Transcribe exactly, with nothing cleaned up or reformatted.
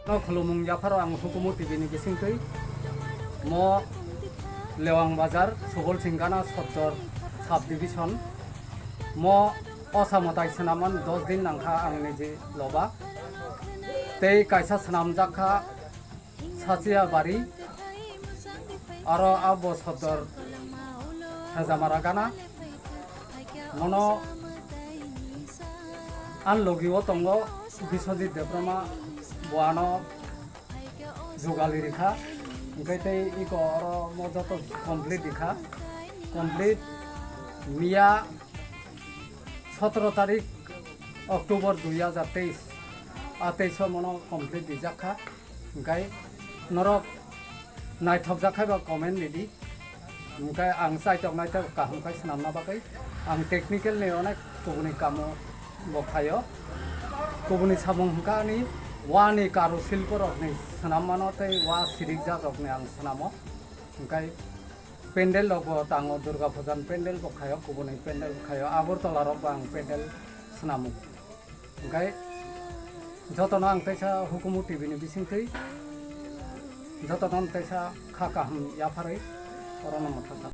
No khulumung yapharo ang Hukumu T V ni bisingtwi. Mo Lewang Bazar, Subol Singana Sottor Sub Division. Mo osa mwtai swnaman dos din nangkha ang niji loba. Tei kaisa swnamjak kha Sachiya Bari, aro abo Sottor Hejamara Gana. Mono an logi o tongo Biswajit Debbarma, bo ano jugali rikha, hwnkhe tei iko oro mo joto complete rikha, complete miya sotoro tarik October dui hajar teis, a teis o mono complete rijak kha, hwnkhe norok naithokjak khai ba comment ridi. Hwnkhe ang chaitok naitok kaham khai swnamna bagwi ang technical ni onek kubuni kamo bo khaio. Kubuni samung hwnkha ani wa ni karu silpo rokni swnammano tei wa sirikjak rokni ang swnamo. Hwnkhe pendel rok bo tango, Durga Puja ni pendel bo khaio, kubuni pendel bo khaio, Agartala rok bo ang pendel swnamo. Hwnkhe jotono ang teisa Hukumu T V ni bisingtwi jotono ang teisa kha kaham yapharwi orono mwthangkha.